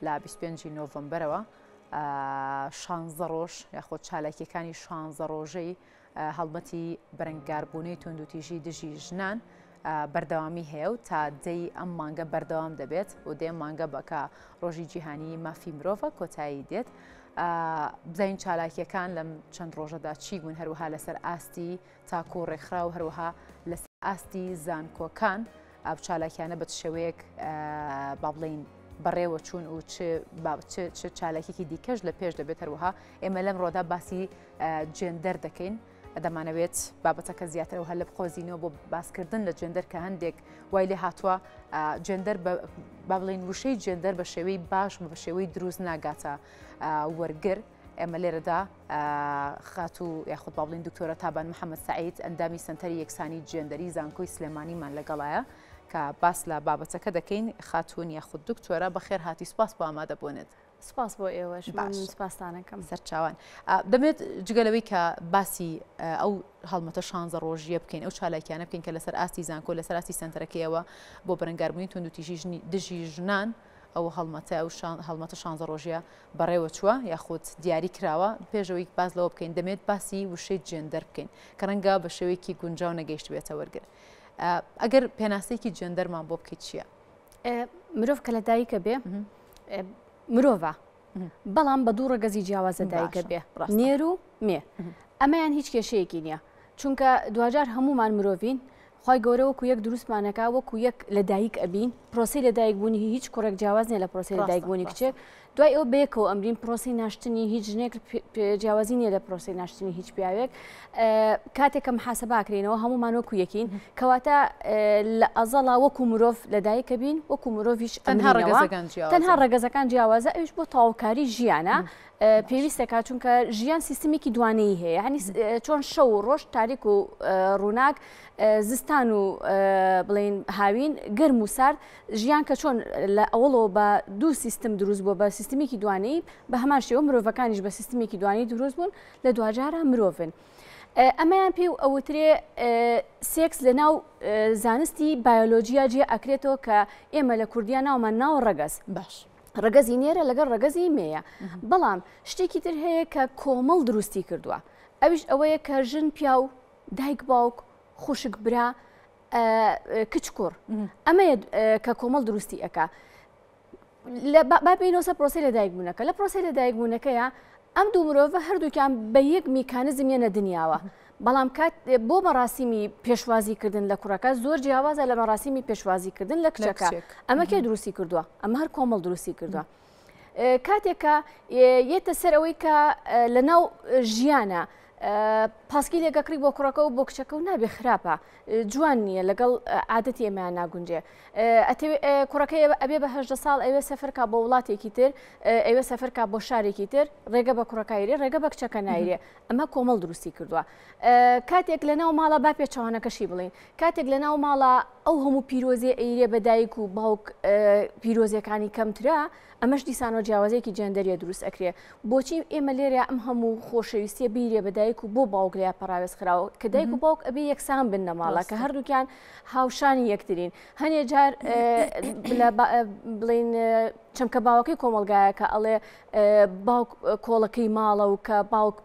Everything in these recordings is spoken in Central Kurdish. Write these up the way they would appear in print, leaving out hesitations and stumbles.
لە 25 نۆڤەمبەرەوە شانزە ڕۆژ یاخۆ چالاکیەکانی شانزە ڕۆژەی هەڵمەتی بەرەنگاربوونەی توندوتیژی دژی ژنان بەردەوامی هەیە و تا دەی ئەم مانگە بەردەوام دەبێت و دەی ئەم مانگە بە کە ڕۆژی جیهانی مافی مرۆڤە کۆتایی دێت. بزانین چالاکیەکان لەم چەند ڕۆژەدا چی بوون هەروەها لەسەر ئاستی تاک و ڕێکخراو هەروەها لەسەر ئاستی زانکۆکان ئەو چالاکیانە بە چ شێوەیەک با بڵێین بەڕێوە چوون و چ چ چالاکیکی دیکەش لە پێش دەبێت هەروەها ئێمە لەم ڕۆدا باسی جێندەر دەکەین دەمانەوێت بابەتەکە زیاتر و هەل بقۆزینەوە بۆ باسکردن لە جێندەر کە هەندێک وای لێ هاتووە جێندەر با بڵێین وشەی جێندەر بە شێوەی باش و بە شێوەی دروست ناگاتە وەرگر. ئێمە لێرەدا خاتوو یاخود با بڵێین دکتۆرە تابان محەممەد سعید ئەندامی سنتەری یەکسانی جێندەری زانکۆی سلێمانیمان لەگەڵایە کە باس لە بابەتەکە دەکەین خاتوون یاخود دکتۆرە بەخێر هاتی سپاس بۆ ئامادەبوونت. سپاس بۆ ئێوەش من سپاستانەکەم. سەرچاوان دەمێت جگە لەوەی کە باسی ئەو هەڵمەتە شانزە ڕۆژیە بکەین ئەو چالاکیانە بکەین کە لەسەر ئاستی زانکۆ لەسەر ئاستی سەنتەرەکەیەوە بۆ بەرەنگاربوونی توندوتیژی دژی ژنان ئەو هەڵمەتە ئەو هەڵمەتە شانزە ڕۆژیە بەڕێوە چووە یاخود دیاری کراوە پێشەوەی باس لەوە بکەین دەمێت باسی وشەی جێندەر بکەین کە ڕەنگە بە شێوەیەکی گونجاو نەگەیشت بێتە وەرگر ئەگەر پێناسەیەکی جێندەرمان بۆ بکەیت چییە؟ مرۆڤ کە لە دایکە بێ مرۆڤە بەڵام بە دوو ڕەگەزی جیاوازە دایکە بێ نێر و مێ ئەمەیان هیچ کێشەیەکی نییە چونکە دواجار هەمومان مرۆڤین خی گەورە وەکو یەک دروستمانەکە وەکو یەک لە دایک ئەبین پرۆسی لە دایک بوونی هیچ کوڕێک جیاواز نیە لە پرۆسی لە دایک بوونی کچێک دوای ئەو بەیەکەوە ئەمرین پرۆسی ناشتنی هیچ ژنێک جیاوازی نییە لە پرۆسی ناشتنی هیچ پیاوێک کاتێک کە محاسباکرێنەوە هەمومان وەکو یەکین کەواتە لە ئەزەڵا وەکو مرۆڤ لەدایکە بین وەکو مرۆڤیش تەنها تەنها ڕەگەزەکان جیاوازە ئەوش بۆ تەواوکاری ژیانە پێویستەکە چونکە ژیان سیستمێکی دوانەیی هەیە هەنی چۆن شەو و ڕۆژ تاریک و ڕووناک زستان و بڵین هاوین گەرم و سارد ژیان کە چۆن لە ئەوڵەوە بە دوو سیستم دروست بووە بە سیستمێکی دوانەیی بە هەمان شێوە مرۆڤەکانیش بە سیستمێکی دوانی دروست بوون لە دواجارە مرۆڤن. ئەمەیان پێی ئەوترێ سێکس لە ناو زانستی بایۆلۆجیا جێ ئەکرێتەوە کە ئێمە لە کوردیا ناومان ناوە ڕەگەز. باش. ڕەگەزی نێرە لەگەڵ ڕەگەزی مێیە. بەڵام شتێکی تر هەیە کە کۆمەڵ دروستی کردووە ئەویش ئەوەیە کە ژن پیاو دایک باوک خوشک برا کچ کوڕ ئەمەیە کە کۆمەڵ دروستی ئەکا با بێینەوە سەر پرۆسەی لەدایکبوونەکە لە پرۆسەی لەدایکبوونەکەیە ئەم دوو مرۆڤە هەردووکیان بە یەک میکانزم یەنە دنیاوە بەڵام کات بۆ مەراسیمی پێشوازیکردن لە کوڕەکە زۆر جیاوازە لە مەراسیمی پێشوازیکردن لە کچەکە ئەمە کێ دروستی کردووە ئەمە هەر کۆمەڵ دروستی کردووە کاتێک کە یەتە سەر ئەوەی کە لە ناو ژیانە پاسکیلێک ئەکڕی بۆ کوڕەکە و بۆ کچەکە و نابێ خراپە جوان نییە لەگەڵ عادەتی ئێمەیان ناگونجێ کوڕەکەی ئەبێ بە هەدە ساڵ ئەوێ سەفەرکا بۆ وڵاتێکی تر ئەوێ سەفەرکا بۆ شارێکی تر ڕێگە بە کوڕەکایرێ ڕێگە بە کچەکە نایرێ ئەمە کۆمەڵ دروستی کردووە کاتێک لە ناو ماڵە با پێچەوانەکەشی بڵین کاتێک لە ناو ماڵە ئەو هەموو پیرۆزیە ئەیرێ بە دایک و باوک پیرۆزیەکانی کەمترە ئەمەش دیسانەوە جیاوازیەکی جێندەریە دروست ئەکرێ بۆچی ئێمە لێرە ئەم هەموو خۆشەویستیە بیرێ بە دایک و بۆ باوک لێ پەراوێز خراوە کە دایک و باوک ئەبێ یەکسان بن لە ماڵە کە هەردووکیان هاوشانی یەکترین هەنێ جار بڵین چەمکە باوەکەی کۆمەلگایە کە ئەڵێ باوک کۆڵەکەی ماڵە و کە باوک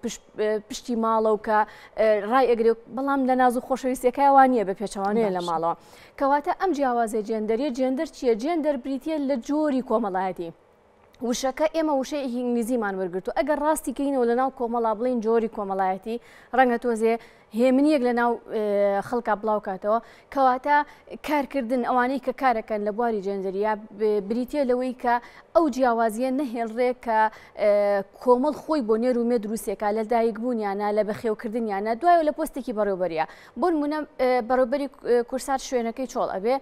پشتی ماڵە و کە ڕای ئەگرێ بەڵام لە ناز و خۆشەویستەکە وانە بە پێچەوانەیە لە ماڵەوە کەواتە ئەم جیاوازیە جێندەریە جێندەر چییە؟ جێندەر بریتیە لە جۆری کۆمەڵایەتی. وشەکە ئێمە وشەیەکی ئینگلیزیمان وەرگرتو ئەگەر ڕاستی کەینەوە لە ناو کۆمەڵا بڵین جۆری کۆمەڵایەتی ڕەنگە تۆزێ هێمنیەک لە ناو خەڵکا بڵاو کاتەوە کەواتە کارکردن ئەوانەی کە کارەکەن لە بواری جێندەریا بریتە لەوەی کە ئەو جیاوازیە نەهێڵرێ کە کۆمەڵ خۆی بۆ نێر و مێ دروستێکا لە دایکبوونیانە لە بەخێوکردنیانە دوایەوە لە پۆستێکی بەڕێوبەریە بۆنمونە بەڕێوبەری کورسات شوێنەکەی چۆڵ ئەبێ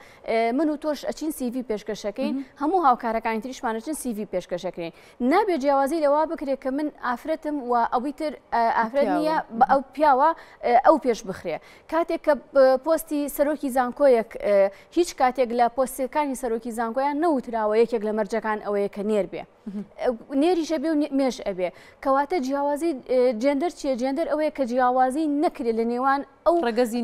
من و تۆش ئەچین سیڤی پێشکەشەکەین هەموو هاوکارەکانی تریشمان ئەچن سیڤی پێشکەشەکەین نابێ جیاوازی لەوە بکرێت کە من ئافرەتم و ئەوی تر ئافرەت نییە بە ئەو پیاوە ئەو پێش بخرێ کاتێک کە پۆستی سەرۆکی زانکۆیەک هیچ کاتێک لە پۆستەکانی سەرۆکی زانکۆیان نەوتراوە یەکێک لە مەرجەکان ئەوەیە کە نێر بێ نێریش ئەبێ و مێش ئەبێ کەواتە جیاوازی جێندەر چییە جێندەر ئەوەیە کە جیاوازی نەکرێت لە نێوان ئەو ڕگەزی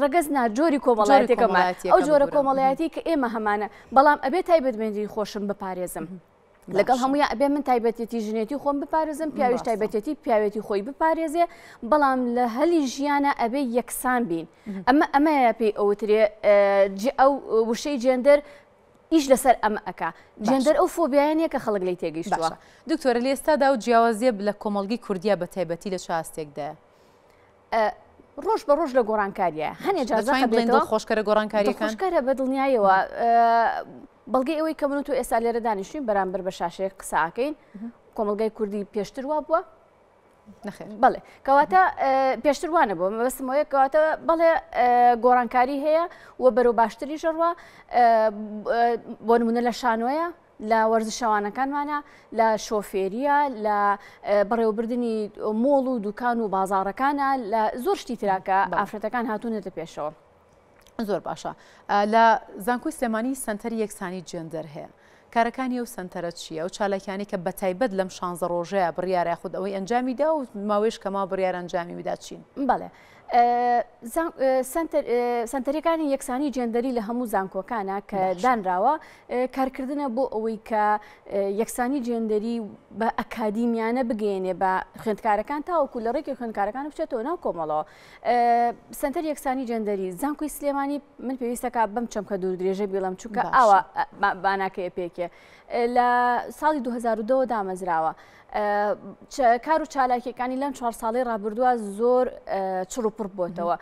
ڕگەز نا جۆری کۆمەڵایەتەکەمان ئەو جۆرە کۆمەڵایەتی کە ئێمە هەمانە بەڵام ئەبێ تایبەتمەندی خۆشم بپارێزم. لەگەڵ هەموویان ئەبێ من تایبەتێتی ژنێتی خۆم بپارێزم پیاویش تایبەتێتی پیاوێتی خۆی بپارێزێ بەڵام لە هەلی ژیانە ئەبێ یەکسان بین ئەمە ئەمەیە پێی ئەوترێ ئەو وشەی جێندەر ئیش لەسەر ئەمە ئەکا جێندەر ئەو فۆبیایە نیە کە خەڵک لێی تێگەیشتووە. باشە دکتۆرە لە ئێستادا ئەو جیاوازیە لە کۆمەڵگەی کوردیا بە تایبەتی لە چ ئاستێکدایە؟ ڕۆژ بە ڕۆژ لە گۆڕانکاریە هەنێ جار دەتوانین بڵێین دڵخۆشکەرە گۆڕانکاریەکان؟ دڵخۆشکەرە بە دڵنیایەوە بەڵگەی ئەوەی کە من و تۆ ئێستا لێرە دانیشتوین بەرامبەر بە شاشەیەک قسە ئەکەین کۆمەڵگای کوردی پێشتر وا بووە؟ نەخێر. بەڵێ کەواتە پێشتر وانە بوو مەبەستم ئەوەیە کەواتە بەڵێ گۆڕانکاری هەیە و بەرەو باشتریش ڕوا بۆ نمونە لە شانۆیە لە وەرزشەوانەکانمانە لە شۆفێریە لە بەڕێوەبردنی مۆڵ و دوکان و بازاڕەکانە لە زۆر شتی تراکە ئافرەتەکان هاتوونەتە پێشەوە. زۆر باشە لە زانکۆی سلێمانی سەنتەری یەکسانی جێندەر هەیە کارەکانی ئەو سەنتەرە چییە ئەو چالاکیانەی کە بەتایبەت لەم شانزە ڕۆژەیە بڕیارە یاخود ئەوەی ئەنجامی دا و ماوەیش کە ماوە بڕیارە ئەنجامی بدا چین؟ بەڵێ سەنتەرەکانی یەکسانی جێندەری لە هەموو زانکۆکانە کە دانراوە کارکردنە بۆ ئەوەی کە یەکسانی جێندەری بە ئەکادیمیانە بگەێنێ بە خوێندکارەکان تاوەکو لە ڕێکی خوێندکارەکان بچێتەوە ناو کۆمەڵەوە سەنتەری یەکسانی جێندەری زانکۆی سلێمانی من پێویستەکە بەم چەمکە دوور درێژە بیڵم چونکە ئاوا باناکەیە پێکێ لە ساڵی 2010 دامەزراوە کار و چالاکیەکانی لەم چوار ساڵی ڕابردووە زۆر چڕ و پڕ بۆتەوە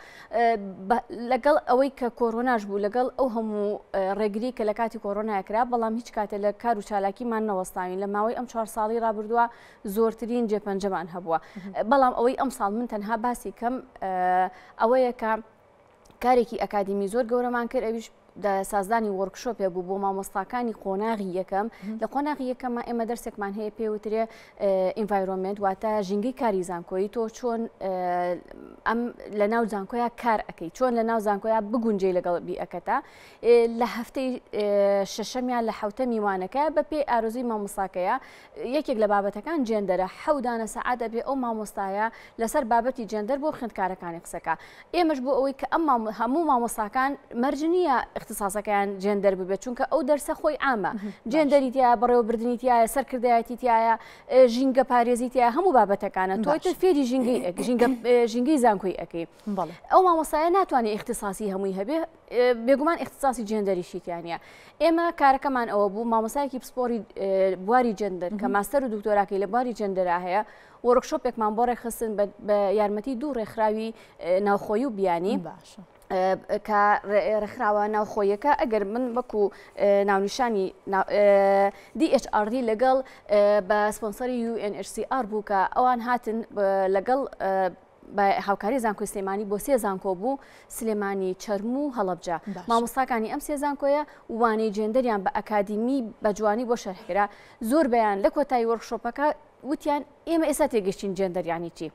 لەگەڵ ئەوەی کە کۆرۆناش بوو لەگەڵ ئەو هەموو ڕێگری کە لە کاتی کۆرۆنا کرا بەڵام هیچ کاتێ لە کار و چالاکیمان نەوەستاوین لە ماوەی ئەم چوار ساڵی ڕابردووە زۆرترین جێپەنجەمان هەبووە بەڵام ئەوەی ئەمساڵ من تەنها باسی کەم ئەوەیە کە کارێکی ئەکادیمی زۆر گەورەمان کرد ئەویش سازدانی workshop ێ بوو بۆ مامۆستاکانی قۆناغی یەکەم لە قۆناغی یەکەمە ئێمە دەرسێکمان هەیە پێوترێ environment واتە ژینگەی کاری زانکۆیی تۆ چۆن ئەم لە ناو زانکۆیا کار ئەەکەی چۆن لە ناو زانکۆیا بگونجێ لەگەڵ بیئەکەتا لە هەفتەی شەشەمیان لە حوتەمی وانەکە بە پێی ئارۆزی مامۆستاکەیە یەکێک لە بابەتەکان جێندەرە، حەودانە سەعات ئەبێ ئەو مامۆستایە لەسەر بابەتی جێندەر بۆ خوێندکارەکانی قسەکا. ئێمەش بۆ ئەوەی کە ئەم هەموو مامۆستاکان مەرج نییە ئیختیساسەکەیان جێندەر ببێت، چونکە ئەو دەرسە خۆی عامە. جێندەری تیایە، بەڕێوەبردنی تیایە، سەرکردایەتی تیایە، ژینگە پارێزی تیایە، هەموو بابەتەکانە. تۆ ئیتر فێری ژینگەی ژینگەی زانکۆی ئەکەی. ئەو مامۆستایە ناتوانێ ئیختیساسی هەمووی هەبێ، بێگومان ئیختیساسی جێندەریشی تیا نییە. ئێمە کارەکەمان ئەوە بوو مامۆستایەکی پسپۆری بواری جێندەر کە ماستەر و دکتۆراکەی لە بواری جێندەرا هەیە workshop ێکمان بۆ ڕێکخستن بە یارمەتی دوو ڕێکخراوی ناوخۆی و بیانی. باشە. کە ڕێکخراوە ناوخۆیەکە ئەگەر من وەکو ناونیشانی DHRD لەگەڵ بە سپۆنسەری UNHCR بوو کە ئەوان هاتن لەگەڵ بە هاوکاری زانکۆی سلێمانی بۆ سێ زانکۆ بوو، سلێمانی، چەرموو و هەڵەبجە. مامۆستاکانی ئەم سێ زانکۆیە وانەی جێندەریان بە ئەکادیمی بە جوانی بۆ شەرح کرا. زۆربەیان لە کۆتایی workshop ەکە وتیان ئێمە ئێستا تێگەشتین جێندەر یانی چی.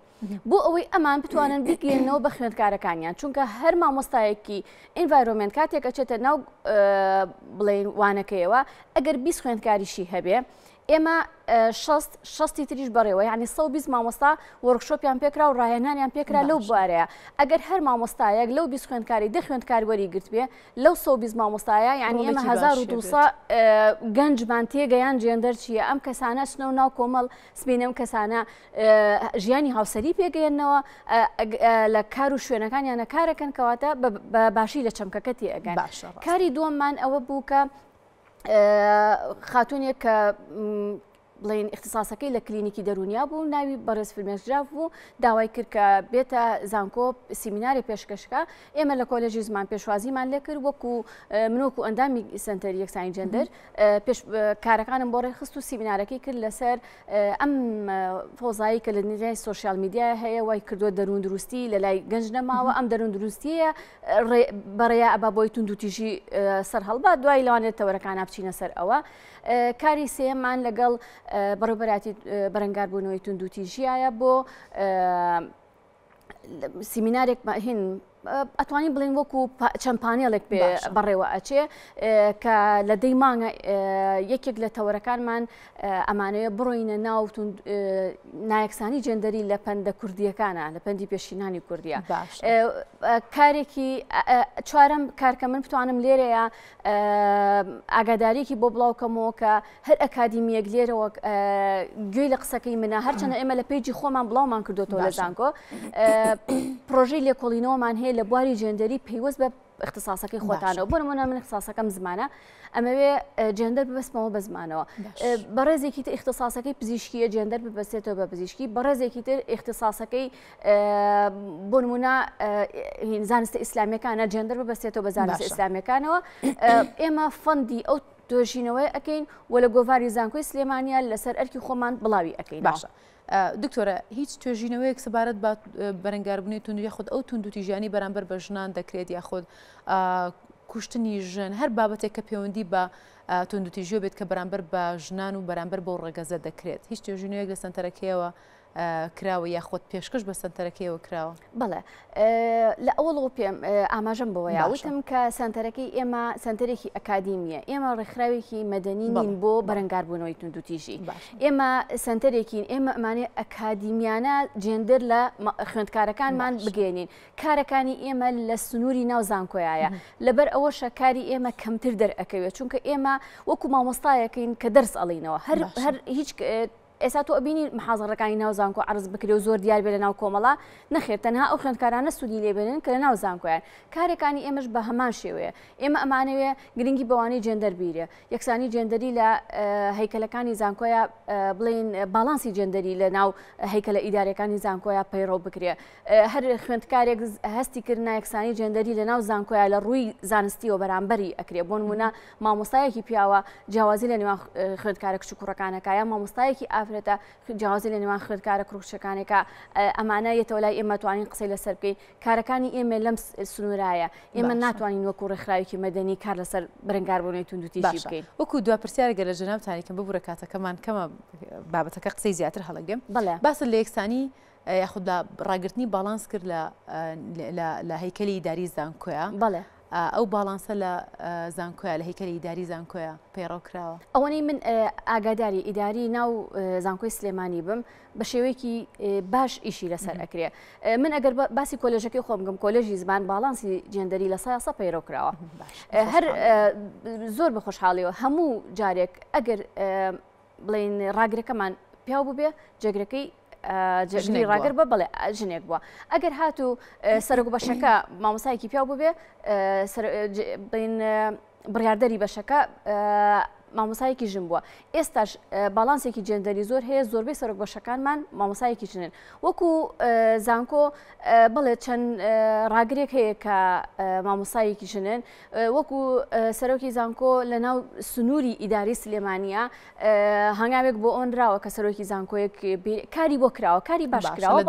بۆ ئەوەی ئەمان بتوانن بیگەیەننەوە بە خوێندکارەکانیان، چونکە هەر مامۆستایەکی environment کاتێک ئەچێتە ناو بڵێین وانەکەیەوە ئەگەر 20 خوێندکاریشی هەبێ ئێمە شەست شەستی تریش بەڕێوە یعنی 120 مامۆستا workshop یان پێکرا و ڕاهێنانیان پێکرا لەو بوارەیە ئەگەر هەر مامۆستایەک لەو 20 خوێندکاری دە خوێندکار وەری گرت بێ لەو 120 مامۆستایە یعنی ئێمە 1200 گەنجمان تێگەیان جێندەر چییە ئەم کەسانە چنەوە ناو کۆمەڵ سبینە ئەم کەسانە ژیانی هاوسەری پێگەیەنەوە لە کار و شوێنەکانیانە کارەکەن کەواتە بە باشی لە چەمکەکە تێئەگەن کاری دووەممان ئەوە بوو کە خاتونێک کە بڵێن اختصاصەکەی لە کلینیکی دەرونیا بوو ناوی بەڕێز فرمێسکجاف بوو داوای کرد کە بێتە زانکۆ سیمینارێ پێشکەشکە ئێمە لە کۆلێژی زمان پێشوازیمان لێکرد وەکو منۆک و ئەندامی سنتەری یەکسانی جێندەر پێش کارەکانم بۆ ڕێکخست و سیمینارەکەی کرد لەسەر ئەم فۆزایی کە لە دنیای social media هەیە وای کردووە دەروون دروستی لە لای گەنج نەماوە ئەم دەروون دروستیە بەڕێیا ئەبا بۆی توندوتیژی سەر هەڵبا دوای لەوانێت تەوەرەکانە بچینە سەر ئەوە کاری سێمان لەگەڵ بەڕێوبەراتی بەرەنگاربوونەوەی توندوتیژیایە بۆ سیمینارێک هین. ئەتوانین بڵێین وەکو چەند پانێڵێک پێ بەڕێوە ئەچێ کە لە دەی مانگە یەکێک لە تەوەرەکانمان ئەمانەوێ بڕۆینە ناو نایەکسانی جێندەری لە پەندە کوردیەکانە لە پەندی پێشینانی کوردیە کارێکی چوارەم کارکە من بتوانم لێرەیە ئاگاداریەکی بۆ بڵاوکەمەوە کە هەر ئەکادیمیەک لێرەوە گوێی لە قسەکەی منە هەرچەنە ئێمە لە page ی خۆمان بڵاومان کردوێتەوە لە زانکۆ پرۆژەی لێکۆڵینەوەمان هەیە لە بواری جێندەری پەیوەست بە اختصاصەکەی خۆتانەوە بۆ نمونە من اختصاصەکەم زمانە ئەمەوێ جێندەر ببەستمەوە بە زمانەوە بەڕێزێکی تر اختصاصەکەی پزیشکیە جێندەر ببەستێتەوە بە پزیشکی بەڕێزێکی تر اختصاصەکەی بۆ نمونە زانستە ئیسلامیەکانە جێندەر ببەستێتەوە بە زانستە ئیسلامیەکانەوە ئێمە fund ی ئەو توێژینەوەی ئەەکەین و لە گۆڤاری زانکۆی سلێمانیا لەسەر ئەرکی خۆمان بڵاوی ئەەکەین باشە. دکتۆرە هیچ توێژینەوەیەک سەبارەت بە بەرەنگاربوونی توند یاخود ئەو توندوتیژیانی بەرامبەر بە ژنان دەکرێت یاخود کوشتنی ژن هەر بابەتێک کە پەیوەندی بە توندوتیژیۆ بێت کە بەرامبەر بە ژنان و بەرامبەر بەو ڕەگەزە دەکرێت هیچ توێژینەوەیەک لە سەنتەرەکەیەوە کراوە یاخود پێشکەش بە سەنتەرەکەیەوە کراوە؟ بەڵێ لە ئەوەڵەوە پێم ئاماژەم بەوەیا وتم کە سەنتەرەکەی ئێمە سەنتەرێکی ئەکادیمیە ئێمە ڕێکخراوێکی مەدەنی نین بۆ بەرەنگاربوونەوەی توندوتیژی ئێمە سەنتەرێکین ئێمە ئەمانێ ئەکادیمیانە جێندەر لە خوێندکارەکانمان بگەێنین کارەکانی ئێمە لە سنووری ناو زانکۆیایە لەبەر ئەوەشە کاری ئێمە کەمتر دەرئەکەوێت چونکە ئێمە وەکو مامۆستایەکەین کە دەرس ئەڵینەوە هەر هەر هیچ ئێستا تۆ ئەبینی محازەڕەکانی ناو زانکۆ عەرز بکرێ و زۆر دیار بێ لە ناو کۆمەڵا، نەخێر تەنها ئەو خوێندکارانە سوودی لێ بێنن کە لە ناو زانکۆیان. کارەکانی ئێمەش بە هەمان شێوەیە. ئێمە ئەمانەوێ گرنگی بە وانەی جێندەر بیرێ. یەکسانی جێندەری لە هەیکەلەکانی زانکۆیا بڵێین باڵانسی جێندەری لە ناو هەیکەلە ئیداریەکانی زانکۆیا پەیڕەو بکرێ. هەر خوێندکارێک هەستی کرد نایەکسانی جێندەری لە ناو زانکۆیا لە ڕووی زانستیەوە بەرامبەری ئەکرێ. بۆ نموونە مامۆستایەکی پیاوە جیاوازی لە نێوان خوێندکارە کچ و کوڕەکانەکە یا مامۆستایەکی ئافرەتە جیاوازی لە نێوان خوێندکارە کوڕ کچەکانێکە ئەمانە یەتەوە لای ئێمە توانین قسەی لەسەر بکەین کارەکانی ئێمە لەم سنوورایە ئێمە ناتوانین وەکو ڕێکخراوێکی مەدەنی کار لەسەر بەرەنگاربوونەوەی توندوتیژی بکەین. وەکو دوا پرسیار گەر لە جەنابتانی کەم ببورە کاتەکەمان کەمە بابەتەکە قسەی زیاتر هەڵەگرم باست لە یەکسانی یاخود لە ڕاگرتنی باڵانس کرد لە لە هەیکەلی ئیداری زانکۆیە بەڵێ. ئەو باڵانسە لە زانکۆیە لە هەیکەلی ئیداری زانکۆیە پەیڕەو کراوە؟ ئەوەنەی من ئاگاداری ئیداری ناو زانکۆی سلێمانی بم بە شێوەیەکی باش ئیشی لەسەر ئەکرێ من ئەگەر باسی کۆلێژەکەی خۆم بکەم کۆلێژی زمان باڵانسی جێندەری لە سایاسە پەیڕەو کراوە هەر زۆر بە خۆشحاڵیەوە هەموو جارێک ئەگەر بڵێین ڕاگرەکەمان پیاو بووبێ جێگرەکەی جێگری ڕاگر بە بڵێ ژنێک بووە ئەگەر هاتوو سەرۆک بەشەکە مامۆسایەکی پیاو بووبێ بڵێن بڕاردەری بەشەکە مامۆسایەکی ژن بووە ئێستاش باڵانسێکی جێندەری زۆر هەیە زۆربەی سەرۆک بەشەکانمان مامۆسایەکی ژنن وەکو زانکۆ بڵێ چەند ڕاگرێک هەیە کە مامۆسایەکی ژنن وەکو سەرۆکی زانکۆ لە ناو سنووری ئیداری سلێمانیە هەنگاوێک بۆ ئۆنراوە کە سەرۆکی زانکۆیەک کاری بۆ کراوە کاری باش کراوە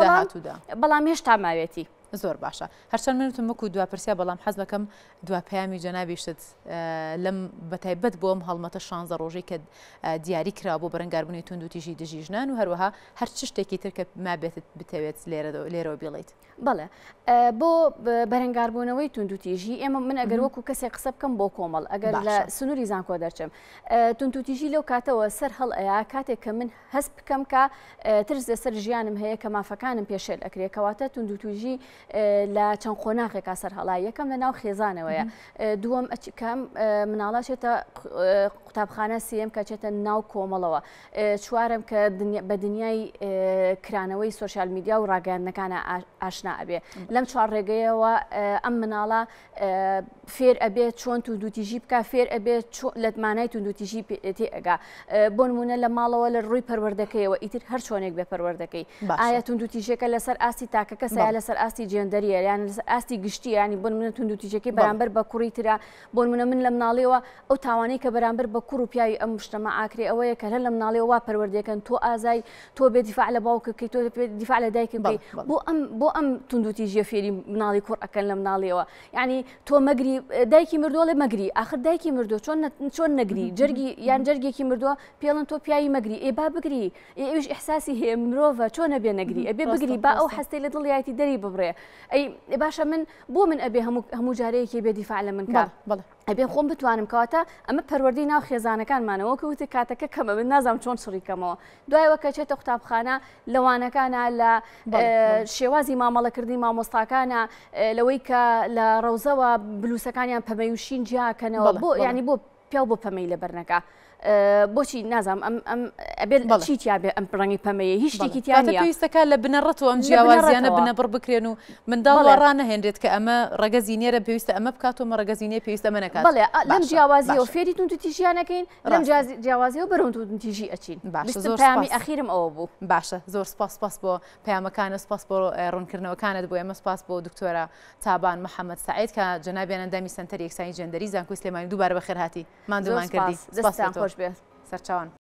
بەڵام هێشتا ماوێتی. زۆر باشە هەرچەند من وتم وەکو دوا پرسیار بەڵام حەز دەکەم دوا پەیامی جەنابیشت لەم بەتایبەت بۆ ئەم هەڵمەتە شانزە ڕۆژەی کە دیاری کرا بۆ بەرەنگاربوونی توندوتیژی دژی ژنان و هەروەها هەر چ شتێکی تر کە مابێت بتەوێت لێرەوە بیڵێیت. بەڵێ بۆ بەرەنگاربوونەوەی توندوتیژی ئێمە من ئەگەر وەکو کەسێک قسە بکەم بۆ کۆمەڵ ئەگەر لە سنووری زانکۆ دەرچم توندوتیژی لەو کاتەوە سەر هەڵ ئەیا کاتێک کە من هەست بکەم کە ترس لەسەر ژیانم هەیە کە مافەکانم پێشێل ئەکرێ کەواتە توندوتیژی لە چەند قۆناغێکا سەر هەڵا یەکەم لە ناو خێزانەوەیە دووەم کەم مناڵە چێتە قوتابخانە سێم کە چێتە ناو کۆمەڵەوە چوارەم کە بە دنیای کرانەوەی سۆشیال میدیا و ڕاگەیاندنەکانە ئاشنا ئەبێ لەم چوار ڕێگەیەوە ئەم مناڵە فێر ئەبێ چۆن توندوتیژی بکە فێر ئەبێ لە مانای توندوتیژی تێ ئەگا بۆ نمونە لە ماڵەوە لە ڕووی پەروەردەکەیەوە ئیتر هەر چۆنێک بێ پەروەردەکەی ئایا توندوتیژەکە لەسەر ئاستی تاکە کەسە لەسەر ئاستی جێندەریە یان لەسەر ئاستی گشتی ینی بۆ نمونە توندوتیژەکەی بەرامبەر بە کوڕی ترە بۆ نمونە من لە مناڵیەوە ئەو تاوانەی کە بەرامبەر بە کوڕ و پیاوی ئەم مجتەمەعە ئاکرێ ئەوەیە کە هەر لە مناڵیەوە وا پەروەردەکەن تۆ ئازای تۆ بێ دیفاع لە باوکت بکەی تۆ بێ دیفاع لە دایکت بکەی بۆ ئەم بۆ ئەم توندوتیژیە فێری مناڵی کوڕ ئەکەن لە مناڵیەوە یعنی تۆ مەگری دایکی مردووە لێ مەگری ئاخر دایکی مردووە چۆن چۆن نەگری جەرگی یان جەرگێکی مردووە پێڵن تۆ پیاوی مەگری ئێ با بگری ئێ ئەویش ئیحساسی هەیە مرۆڤە چۆن ئەبێ نەگری ئەبێ بگری با ئەو حەستەی لە دڵیایەتی دەری ببڕێ. ئەی باشە من بۆ من ئەبێ هەموو هەموو جارەیەکی بێ دیفاع لە من کا ئەبێ خۆم بتوانم کەواتە ئەمە پەروەردەی ناو خێزانەکانمانە وەکو وتی کاتەکە کەمە من نازانم چۆن چڕی کەمەوە دوایەوە کە چێتە قوتابخانە لە وانەکانە لە شێوازی مامەڵەکردنی مامۆستاکانە لەوەی کە لە ڕەوزەوە بلوسەکانیان پەمەی و شین جیاکەنەوە بۆ ینی بۆ پیاو بۆ پەمەی لەبەر نەکا بۆچی نازانم ئەم ئەم ئەبێت چی تیا بێ ئەم ڕەنگی پەمەیە هیچ شتێکی تیا نییە پێویستەکە لە بنەڕەتەوە ئەم جیاوازیانە بنەبڕ بکرێن و منداڵ وا ڕانەهێنرێت کە ئەمە ڕەگەزی نێرە پێویستە ئەمە بکات و ئەمە ڕەگەزی نییە پێویستە ئەمە نەکات. بەڵێ لەم جیاوازیەوە فێری توندوتیژیان ئەکەین لەم جیاوازیەوە بەرەو توندوتیژی ئەچین. باشە زۆر پەیامی ئەخیرم ئەوە بوو. باشە زۆر سپاس سپاس بۆ پەیامەکانت سپاس بۆ ڕوونکردنەوەکانت بۆ ئێمە سپاس بۆ دکتۆرە تابان محەمەد سەعید کە جەنابیان ئەندامی سەنتەری یەکسانی جێندەری زانکۆی سلێمانی دووبارە بەخێرهاتی ماندوومان کردی. سپاس دەستتان خۆش بێت. سەرچاوان.